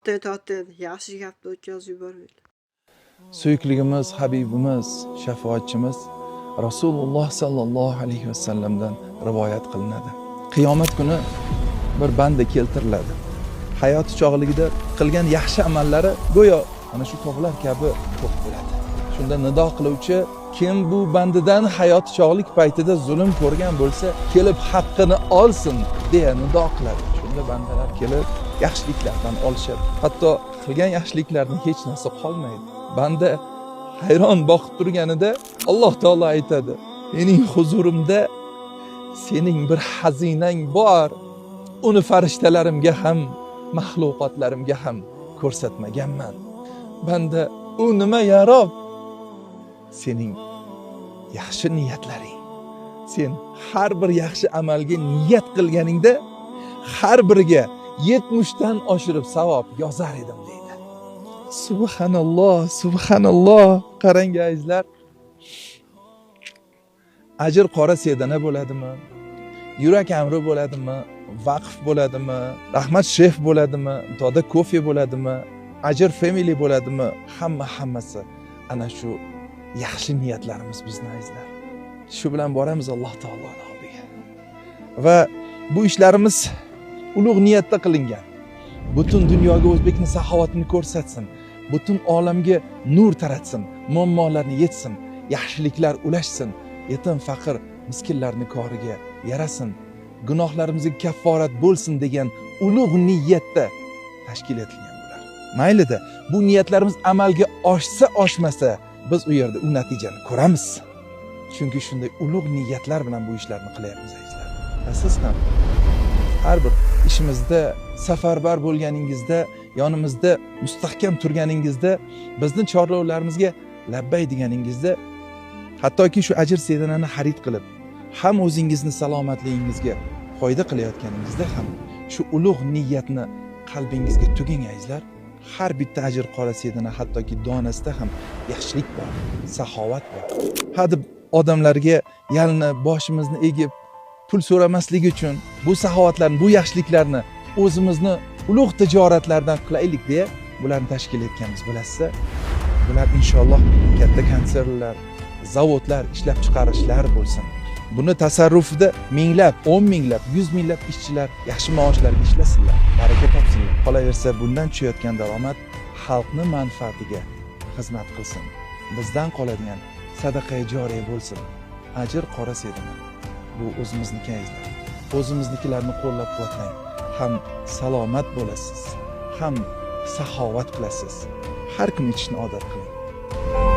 Torting, yaxshi gapni o'tkazib yubormanglar. Suyukligimiz, habibimiz, shafoatchimiz Rasululloh sallallohu alayhi vasallamdan rivoyat qilinadi. Qiyomat kuni bir banda keltiriladi. Hayoti chog'ligida qilgan yaxshi amallari go'yo ana shu tog'lar kabi ko'p bo'ladi. Shunda nido qiluvchi, kim bu bandadan hayoti chog'lik paytida zulm ko'rgan bo'lsa, kelib haqqini olsin deya nido qiladi. Shunda bandalar kelib yaxshiliklardan olishadi. Hatto qilgan yaxshiliklardan hech narsa qolmaydi. Banda hayron boqib turganida Alloh taolo aytadi: "Mening huzurimda sening bir xazinang bor. Uni farishtalarimga ham, maxluqotlarimga ham ko'rsatmaganman." Banda: "U nima ya Rob?" "Sening yaxshi niyatlaring. Sen har bir yaxshi amalga niyat qilganingda har biriga 70 dan oshirib savob yozar edim" deydi. Subhanalloh, subhanalloh. Qarang azizlar. Ajr qora sedana bo'ladimi? Yurak amri bo'ladimi? Vaqf bo'ladimi? Rahmat shef bo'ladimi? Doda kofe bo'ladimi? Ajr family bo'ladimi? Hammasi ana shu yaxshi niyatlarimiz bizni azizlar. Shu bilan boramiz Alloh taoloning oldiga. Va bu ishlarimiz ulug' niyatda qilingan. Butun dunyoga o'zbekni saxovatini ko'rsatsin, butun olamga nur taratsin, muammolarni yechsin, yaxshiliklar ulashsin, yetim faqir miskinlarni koriga yarasin, gunohlarimizga kafforat bo'lsin degan ulug' niyatda tashkil etilgan bular. Maylida bu niyatlarimiz amalga oshsa oshmasa, biz u yerda u natijani ko'ramiz. Chunki shunday ulug' niyatlar bilan bu ishlarni qilyapmiz azizlar. Va siz ham har bir ishimizda safarbar bo'lganingizda, yonimizda mustahkam turganingizda, bizni chorlovlarimizga labbay deganingizda, hattoki shu ajr sedanani xarid qilib, ham o'zingizni salomatligingizga foyda qilayotganingizda ham shu ulug' niyatni qalbingizga tuging azizlar. Har bitta ajr qora sedana, hattoki donasida ham yaxshilik bor, saxovat bor. Hadeb odamlarga yalinib, boshimizni egib pul so'ramasligi uchun bu saxovatlarni, bu yaxshiliklarni o'zimizni ulug' tijoratlardan qilaylik deya bularni tashkil etganmiz, bilasizlar. Bular inshaalloh katta konsertlar, zavodlar, ishlab chiqarishlar bo'lsin. Buni tasarrufida minglab, 10 minglab, 100 minglab ishchilar yaxshi maoshlarga ishlasinlar, baraka topsinlar. Qolaversa bundan tushayotgan daromad xalqni manfaatiga xizmat qilsin. Bizdan qoladigan sadaqa joriya bo'lsin. Ajr qora sedana. Bu o'zimizniki azizlar. O'zimiznikilarni qo'llab-quvvatlang. Ham salomat bo'lasiz, ham saxovat qilasiz. Har kun ichishni odat qiling.